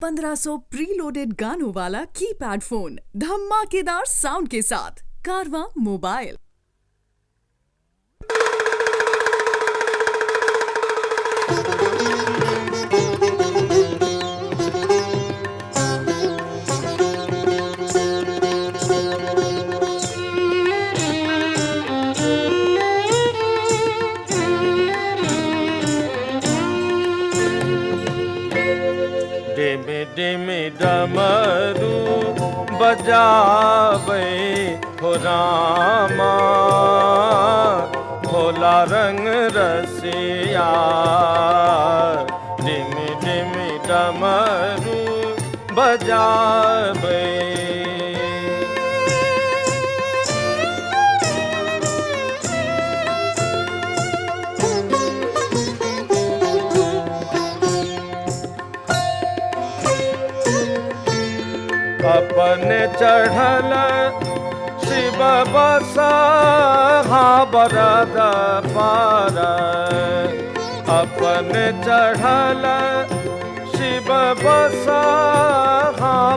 1500 preloaded गानों वाला keypad phone धमाकेदार साउंड के साथ कारवा मोबाइल। डिम डिम डमरू बजावे हो रामा, भोला रंग रसिया। डिम डिम डमरू बजावे। अपने चढ़ल शिव बसा बरद पार। अपने चढ़ल शिव बसा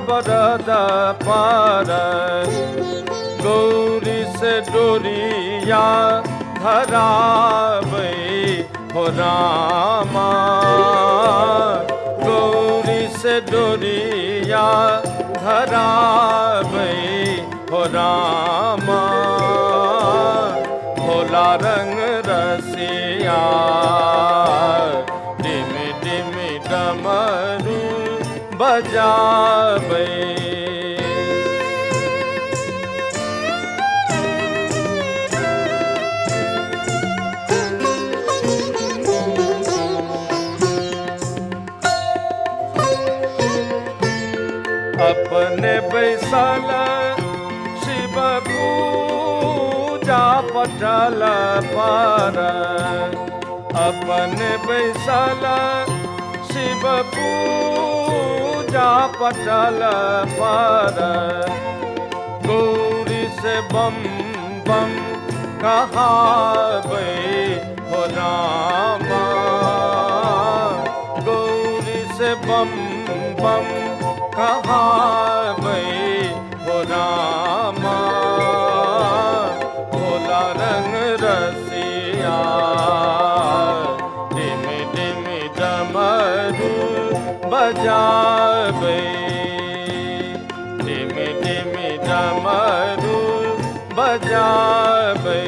बरद पार। गौरी से डोरिया धरावे हो रामा, गौरी से डोरिया धरावे हो रामा, भोला रंग रसिया। डिम डिम डमरू बजावे। अपने बैसल शिव पूजा पटल पर। अपने बैसल शिव पूजा पटल पर। गौरी से बम बम कहावे हो रामा, गौरी से बम बम कहावे हो रामा, भोला रंग रसिया। डिम डिम डमरू बजावे। डिम डिम डमरू बजावे।